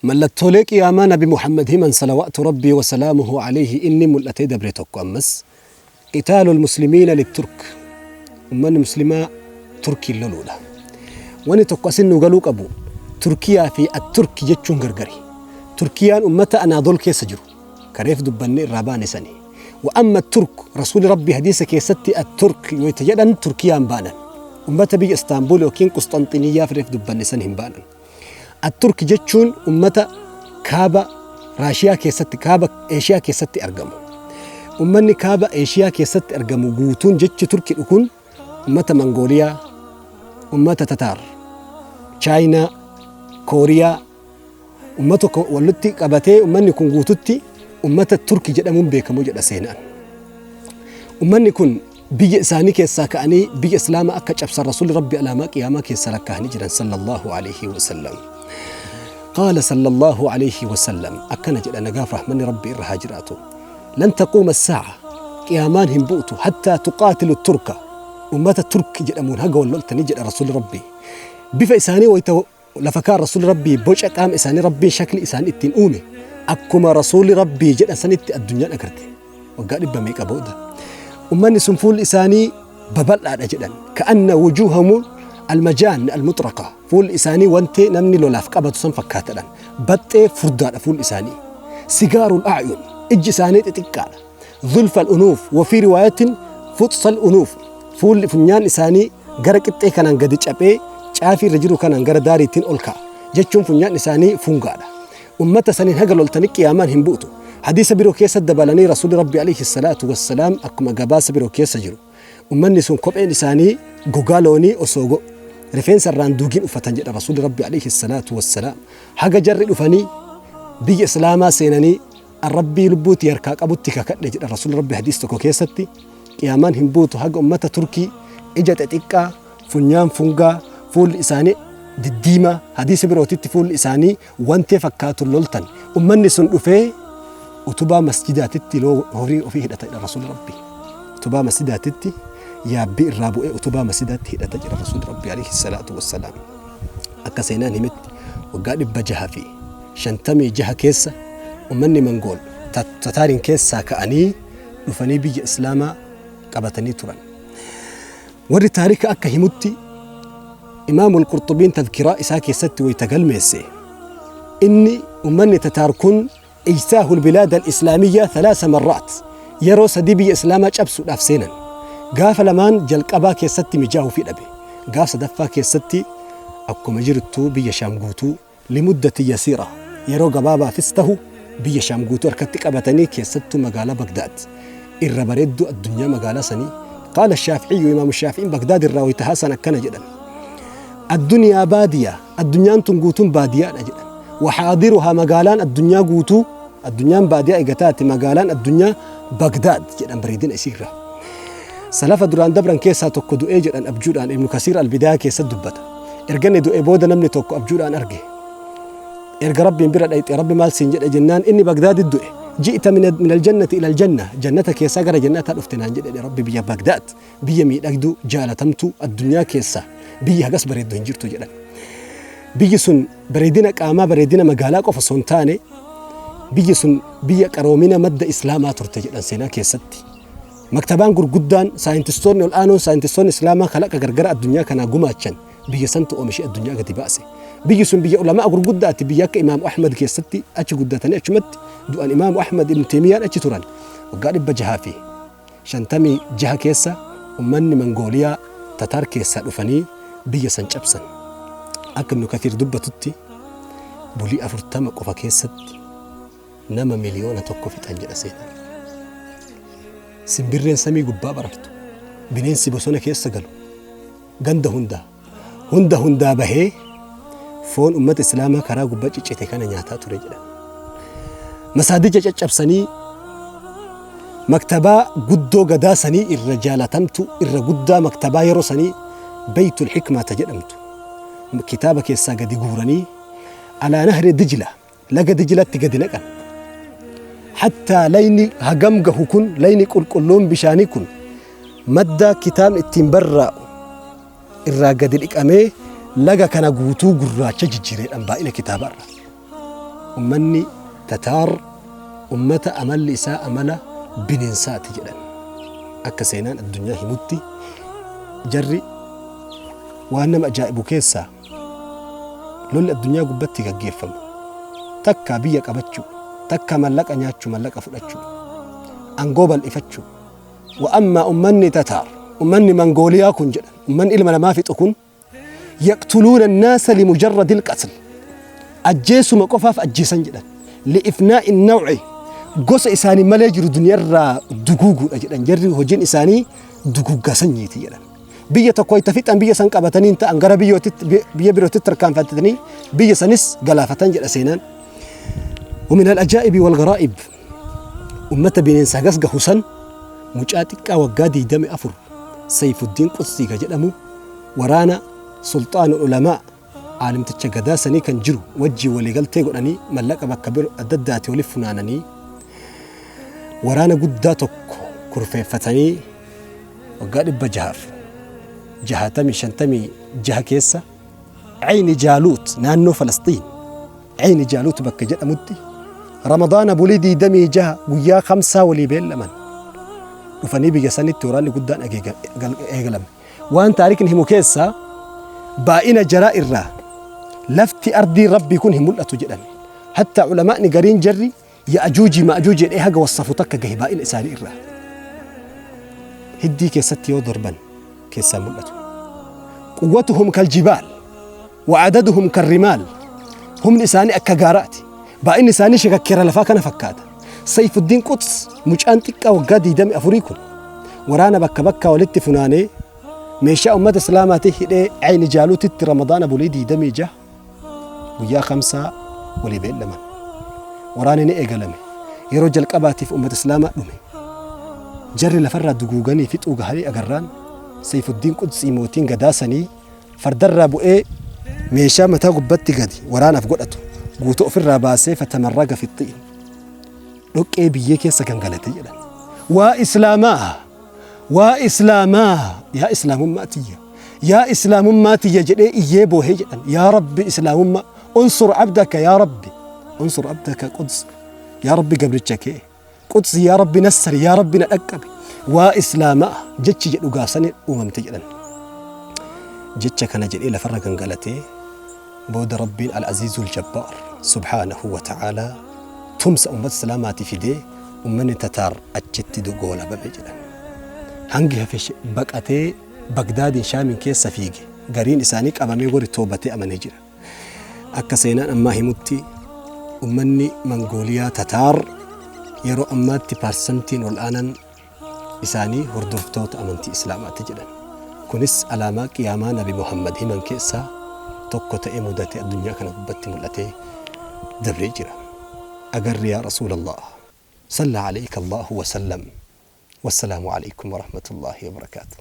Mallattoolee qiyaamaa Nabi Muhammad himan salawaatu Rabbii wa salaamuhu alayhi inni mul'atee dabre tokko ammas qitaalul muslimiina litturk, ummanni muslimaa Turkiin loluudha. Wanni tokko asin nu galuu qabu, Turkiyaa fi at-Turki jechuun gargari. Turkiyaan ummata Anaadol keessa jiru ka reef dubbanne irraa baane sani. Wa amma Turk, Rasuuli Rabbii hadiisa keessatti at-Turk wayta jedhan Turkiyaan baanan. Ummata biyya Istaanbul yookiin Qusxanxiniyyaaf reef dubbanne san hin baanan. At-Turk jechuun ummata kaaba Raashiyaa keessatti, kaaba Eeshiyaa keessatti argamu. Ummanni kaaba Eeshiyaa keessatti argamu guutuun jechi Turki kun ummata Mangooliyaa, ummata Tataar, Chaayinaa, Kooriyaa, ummata walitti qabatee ummanni kun guututti ummata Turki jedhamuun beekamu jedha seenaan. Ummanni kun biyya isaanii keessaa ka'anii biyya Islaamaa akka cabsan Rasuulli Rabbi alaamaa qiyaamaa keessa lakkaa'anii jiran sallallahu alaihi wasallam. Qaala sallallahu alaihi wasallam, akkana jedha, nagaaf rahmanni Rabbi irra haa jiraatu. Lan taquuma saa'a, qiyaamaan hin bu'utu, hattaa tuqaatilu Turka, ummata Turk jedhamuun haga wal loltanii jedha Rasuulli Rabbi. Bifa isaanii wayita lafa kaan Rasuulli Rabbii, boca qaama isaanii Rabbiin shakli isaanii ittiin uume akkuma Rasuulli Rabbii jedhan sanitti addunyaan agarte. Waggaa dhibba meeqa booda. Ummanni sun fuulli isaanii babal'aadha jedhan. Ka'anna wujuuhamu almajaan almuxraqa. Fuulli isaanii wantee namni lolaaf qabatu san fakkaatadhan. Baxxee furdaadha fuulli isaanii. Sigaarul a'yun, ijji isaanii xixiqqaadha. Zulfal unuuf, wafii riwaayatin fuxsal unuuf. Fuulli funyaan isaanii gara qixxee kanaan gadi caphee caafii irra jiru kanaan gara daariitiin ol ka'a. Jechuun funyaan isaanii fungaadha. Ummata saniin haga loltanii qiyaamaan hin bu'utu. Hadiisa biroo keessa dabalanii Rasuulli Rabbi alayhi salaatu wassalaam akkuma gabaasa biroo keessa jiru. Ummanni sun kopheen isaanii gogaa loonii osoo rifeensa irraan duugin uffatan jedha Rasuulli Rabbi alayhi salaatu wassalaam. Haga jarri dhufanii biyya Islaamaa seenanii Rabbii lubbuutii harkaa qabutti kakadhe jedha Rasuulli Rabbi hadiis tokko keessatti, qiyaamaan hin buutu haga ummata Turkii ija xixiqqaa, funyaan fungaa, fuulli isaanii diddiimaa, hadiisa birootitti fuulli isaanii wantee fakkaatu loltan. Ummanni sun dhufee utubaa masjidaatitti horii ofii hidhata jedha Rasuulli Rabbi. Utubaa masjidaatitti yaabbii irraa bu'ee utubaa masjidaatti hidhata jedha Rasuulli Rabbi alayhi salaatu wassalaam. Akka seenaan himetti waggaa 656 keessa ummanni Mangool Tataariin keessaa ka'anii dhufanii biyya Islaamaa qabatanii turan. Warri taarika akka himutti, Imaamul Qurxubiin tadkiraa isaa keessatti wayita galmeesse, inni ummanni Tataar kun ijtaahul bilaada al-islaamiyyaa thalaasa marraat, yeroo sadii biyya Islaamaa cabsuudhaaf seenan. Gaafa lamaan jalqabaa keessatti mijaa'uufii dhabe. Gaaf sadaffaa keessatti akkuma jirtu biyya Shaam guutuu limuddati yasiira, yeroo gabaabaafis tahu biyya Shaam guutuu harkatti qabatanii, keessattuu magaalaa Bagdaad irra bareedduu addunyaa magaalaa sanii. Qaala Shaafi'iyyu, Imaamu Shaafi'iin Bagdaad irraa wayita haasan akkana jedhan: Addunyaa baadiyaa, addunyaan tun guutuun baadiyaadha jedhan. Waxaadiruhaa, magaalaan addunyaa guutuu, addunyaan baadiyaa ega taate magaalaan addunyaa Bagdaad jedhan bareedina isiirraa. Salafa duraan dabran keessaa tokko du'ee jedhan abjuudhaan, Ibnu Kasiir Albidaaya keessatti dubbata. Erga inni du'ee booda namni tokko abjuudhaan arge. Erga Rabbiin bira dhayxe, Rabbi maal siin jedhe jennaan, inni Bagdaaditti du'e. Ji'ta min aljannati ila aljanna, jannata keessaa gara jannataa dhufte naan jedhe Rabbi. Biyya Bagdaad, biyya miidhagduu jaalatamtuu, addunyaa keessaa biyyi hagas bareeddu hin jirtu jedhan. Biyyi sun bareedina qaamaa, bareedina magaalaa qofa osoo hin taane, biyyi sun biyya qaroomina madda Islaamaa turte jedhan seenaa keessatti. Maktabaan gurguddaan, saayintistoonni ol aanoon, saayintistoonni Islaamaa kalaqa gargara addunyaa kanaa gumaachan biyya santu oomishee addunyaa gadi baase. Biyyi sun biyya ulamaa gurguddaati, biyya akka Imaamu Ahmad keessatti achi guddatanii achumatti du'an, Imaamu Ahmad, Ibn Teemiyyaan achi turan. Waggaa 656 keessa ummanni Mangooliyaa Tataar keessaa dhufanii biyya san cabsan. Akka Ibn Kathiir dubbatutti bulii 40 qofa keessatti nama 1 miliyoona fixan jedha seenaan. Simbirreen samii gubbaa barartu, bineensi bosona keessa galu, ganda hundaa hunda hundaa bahee foon ummata Islaamaa karaa gubbaa ciccite kana nyaataa ture jedhan. Masaadija caccabsanii, maktabaa guddoo gadaa sanii irra jaalatamtu, irra guddaa maktabaa yeroo sanii Beeytul Hikmaa ta jedhamtu kitaaba keessaa gadi guuranii alaa nahri Dijla, laga Dijlatti gadi naqan. Hattaa layni hagam gahu kun, layni qulqulluun bishaanii kun madda kitaabni ittiin barraa'u irraa gadi dhiqamee laga kana guutuu gurraacha jijjiireedhaan baay'ina kitaabaarra. Ummanni Tataar ummata amalli isaa amala bineensaati jedhan. Akka seenaan addunyaa himutti jarri waan nama ajaa'ibu keessaa lolli addunyaa gubbatti gaggeeffamu takkaa biyya qabachuu, takkaa mallaqa nyaachuu, mallaqa fudhachuu, angoo bal'ifachuu. Wa ammaa ummanni Tataar, ummanni Mangooliyaa kun jedhan, ummanni ilma namaa fixu kun yaqtuluuna annaasa limujarradil qatl, ajjeesuma qofaaf ajjeesan jedhan, li'ifnaa'i naw'i, gosa isaanii malee jiru duniyarraa duguuguudha jedhan. Jarri hojiin isaanii duguuggaa sanyiiti jedhan. Biyya tokko itti fixan, biyya san qabatanii hin ta'an, gara biyya birootitti tarkaanfatanii biyya sanis galaafatan jedha seenaan. ومن العجائب والغرائب ummata bineensaa gas gahu san mucaa xiqqaa waggaa 24 Sayfuddiin Qudsii ka jedhamu waraana sulxaanul ulamaa aalimticha gadaa sanii kan jiru wajjin waliigaltee godhanii, mallaqa bakka biro adda addaati waliif funaananii, waraana guddaa tokko kurfeeffatanii waggaa 656 keessa Cayni Jaaluut, naannoo Falasxiin Cayni Jaaluut bakka jedhamutti Ramadaana bulii 26 guyyaa Kamsaa walii beellaman. Dhufanii biyya sanitti waraanni guddaan eegalame. Waan taarikni himu keessaa baay'ina jaraa irraa lafti ardii Rabbii kun hin mul'atu jedhan. Hatta ulamaa'ni gariin jarri Ya'ajuuji Ma'ajuuj jedhee haga wassafu takka gahe baay'ina isaanii irraa. Hiddii keessatti yoo darban keessaa mul'atu. Quwwatuhum kaljibaal wa adaduhum karrimaal, humni isaanii akka gaaraati. Baay'inni isaanii shakakkeera lafaa kana fakkaata. Sayfuddiin Quds mucaan xiqqaa waggaa 24 kun waraana bakka bakkaa walitti funaanee, meeshaa ummata Islaamaatii hidhee, Ayni Jaaluutitti Ramadaana bulii 26 guyyaa Kamsaa walii beellaman. Waraanni ni eegalame. Yeroo jalqabaatiif ummata Islaamaa dhume. Jarri lafarraa duguuganii fixuu gahanii agarraan Sayfuddiin Qudsii mootiin gadaa sanii fardarraa bu'ee meeshaa mataa gubbatti gadi waraanaaf godhatu guutuu ofirraa baasee fatamarraga fixxiin dhoqqee biyyee keessa gangalate jedhan. Waa Islaamaa! Waa Islaamaa! Yaa Islaamummaa tiyya! Yaa Islaamummaa tiyya jedhee iyyee boohee jedhan. Yaa Rabbi, Islaamummaa unsur abdaka, yaa Rabbi unsur abdaka Quds, yaa Rabbi gabricha kee Quds, yaa Rabbi nassari, yaa Rabbi na dhaqqabi. Waa Islaamaa jechi jedhu gaafsani uumamte jedhan. Jecha kana jedhee lafarra gangalatee booda Rabbiin al-Aziizul Jabbaar subhaanahu wa ta'aalaa tumsa ummata Islaamaatii fidee ummanni Tataar achitti goolabame jedhan. Hangi hafe baqatee Bagdaadiin Shaamiin keessa fiige, gariin isaanii qabamee gori toobatee amanee jira. Akka seenaan ammaa himutti ummanni Mangooliyaa Tataar yeroo ammaatti paarsantiin ol'aanan isaanii hordoftoota amantii Islaamaati jedhan. Kunis alaamaa qiyaamaa Nabi Muhammad himan keessaa tokko ta'ee mudatee addunyaa kana gubbatti mul'atee dabree jira. Agarri yaa Rasuulallah. Salla aleyka Allahu wa sallam. Wassalaamu aleykum warahmatullaahi wabarakaatuh.